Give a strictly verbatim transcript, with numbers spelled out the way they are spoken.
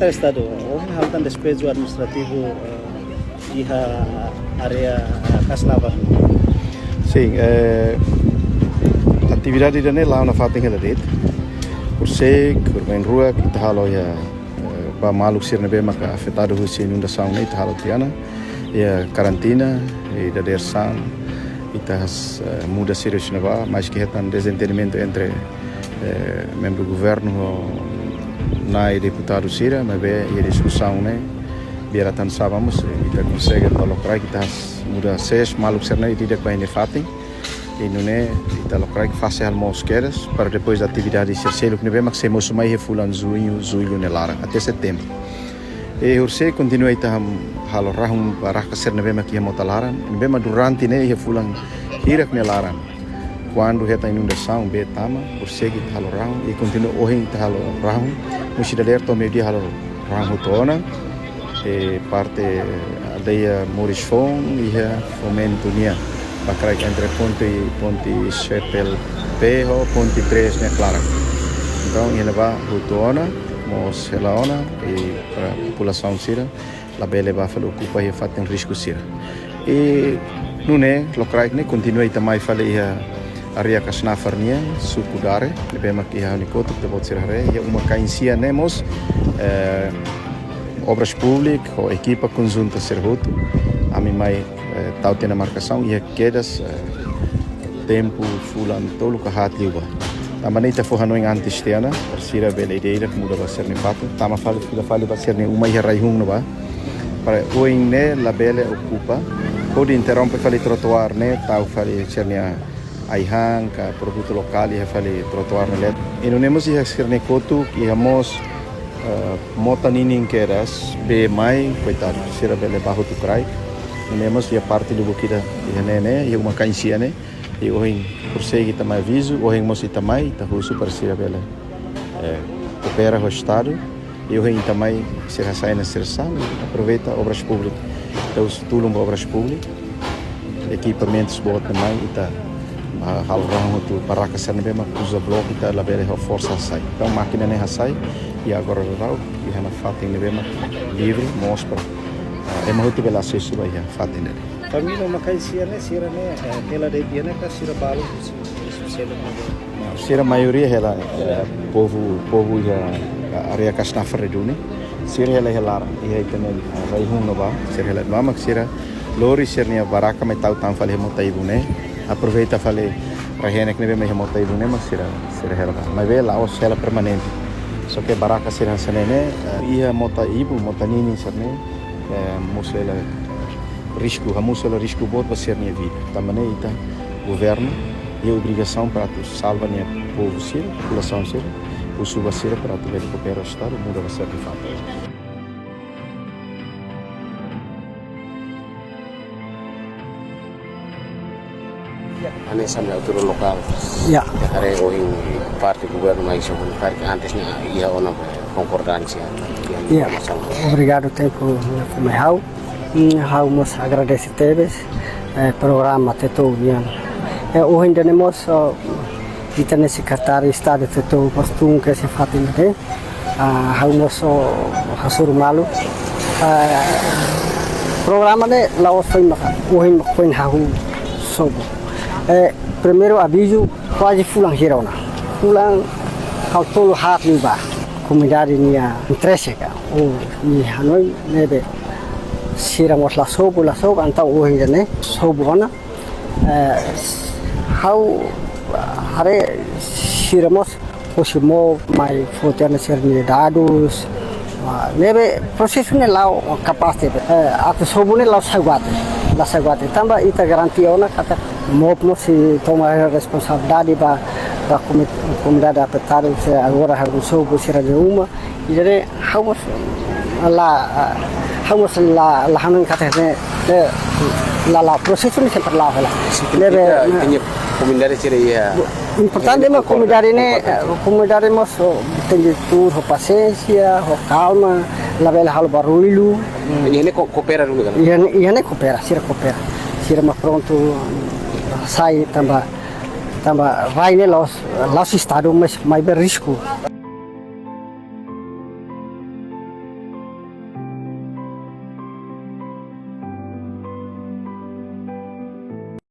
Estadu, ohin halo tan despeju administrativu, eh, iha área, eh, Kasnavar. Sin, eh, atividade ida-ne'e la'o nafatin hela de'it. Horisehik, horisehik ita halo iha, eh, ba maluk sira ne'ebé maka afetadu husi inundasaun ne'e ita halo tiha ona. Iha karantina, iha dadeer-saan, ita has, eh, muda sira husi ne'ebá, maski hetan dezentendimentu entre, eh, membru governu ho nai deputadu sira, maibé iha diskusaun ne'e, biar atan saba mós, eh, ita konsege atu lokraik, ita has muda sees maluk sira-ne'e ida-idak ba nia fatin. I nune'e ita lokraik fase halo moos kedas, para depois atividade sira seluk ne'ebé mak sei mosu mai iha fulan juñu, jullu nia laran, até setembru. I horisehik kontinua ita ham-, halo rahun barraka sira ne'ebé mak iha mota laran, ne'ebé mak durante ne'e iha fulan hirak nia laran. Kuandu hetan inundasaun bee tama, horisehik ita halo rahun, i kontinua ohin ita halo rahun, husi dadeer to'o meiudia halo rahun hotu ona, i parte aldeia Moris Foun, iha Fomento nian. Ba kraik entre ponte, ponte C P L P ho ponte três nia klaran. Entaun, iha ne'ebá hotu ona, moos hela ona, i para populasaun sira labele bá fali okupa iha fatin risku sira. I nune'e, lokraik ne'e kontinua ita mai fali iha área Kasnavar nian, suku Dare, ne'ebé mak iha ha'u-nia kotuk, ita-boot sira haree, iha uma-kain sia ne'e mós, eh, Obras Públikas ho ekipa konjunta sira hotu, ami mai, eh, tau tiha ona markasaun iha kedas, eh, tempu fulan tolu ka haat liubá. Tanba ne'e ita fó hanoin antes tiha ona, para sira bele ida-idak muda ba sira-nia fatin, tama fali, fila fali ba sira-nia uma iha rai-hun ne'ebá. Para oin ne'e labele okupa, hodi interrompe fali trotoar ne'e, tau fali sira-nia ai-han ka produtu lokál iha fali trotoar ne'e leet. I nune'e mós iha sira-nia kotuk, iha mós, eh, mota ninin kedas, bee mai, koitadu, sira bele bá hotu kraik. Nune'e mós iha parte lubuk ida, iha ne'e ne'e, iha uma-kain sia ne'e. I ohin, horisehik ita mai avizu, ohin mós ita mai, ita husu para sira bele, eh, koopera ho Estadu. I ohin ita mai, sira hasai ona sira-nia sala, aproveita Obras Públikas. Ita husu tulun ba Obras Públikas. Ekipamentus boot ne'e mai, ita, ah, halo rahun hotu barraka sira ne'ebé mak uza bloku, ita labele ho forsa hasai. Entaun mákina ne'e hasai, i agora daudaun, iha ona fatin ne'ebé mak livre, moos para, ah, ema hotu bele asesu ba iha fatin ne'e. Família uma-kain sia ne'e, sira ne'e, eh, hela de'it iha ne'e ka sira balu husi, husi seluk ne'ebá? Sira maioria hela, eh, povu, povu iha, eh, área Kasnavar ne'e duni. Sira hela iha laran, iha ita-nia, eh, rai-hun ne'ebá, sira hela ne'ebá mak sira lori sira-nia barraka mai tau tan fali iha mota ibun ne'e. Aproveita fali rai-henek ne'ebé mai iha mota ibun ne'e mak sira, sira hela bá. Maibé la'ós hela permanente. Só ke barraka sira hanesan ne'e ne'e, eh, iha mota ibun, mota ninin sira-ne'e, eh, mosu hela risku, hamosu hela risku boot ba sira-nia vida. Tanba ne'e ita, governu, iha obrigasaun para atu salva nia povu sira, populasaun sira, husu ba sira para atu bele koopera ho Estadu, muda ba sira-nia fatin. Hanesan autoridade lokál. Ya. Ita haree ohin parte governu mai sobu karik antes ne'e iha ona konkordánsia. Ya. Obrigadu tempu mai ha'u. Hmm, ha'u mós agradese tebes, eh, programa Tetun nian. Eh, ohin ida-ne'e mós, oh, ita-nia Sekretáriu Estadu Tetun mós tun kedas iha fatin ne'e. Ah, ha'u mós hasoru malu. Ah, programa ne'e la'ós foin maka, ohin maka foin hahú sobu. Eh, primeiru avizu kuaze fulan hira ona. Fulan haat tolu haat liubá. Komunidade nia interese ka, ou nia hanoin ne'ebé sira mós la sobu, la sobu, entaun ohin ida-ne'e sobu ona. Eh, ha'u haree sira mós hosi MOP mai foti ona sira-nia dadus. Ah, ne'ebé prosesu ne'e la'o kapás tebes. Eh, atu sobu ne'e la'o sai buat. La sai buat. Tanba ita garantia ona katak MOP mós sei toma responsabilidade ba, ba komi-, komunidade afetadu, se agora ha'u sobu sira-nia uma. Jadi, ha'u mós la, ha'u mós la, la hanoin katak ne'e, ne'e, la, la, prosesu ne'e sempre la'o hela. Signifika, ne'ebé, ita-nia komunidade sira iha, importante iha mak komunidade ne'e, komunidade mós, oh, tenke tuur ho pasiénsia, ho kalma, labele halo barullu. Iha ne'e ko-, koopera duni kan? Iha ne'e, iha ne'e koopera, sira koopera. Sira mak prontu sai tanba, tanba rai ne'e la'ós, la'ós Estadu, mas, maibé risku.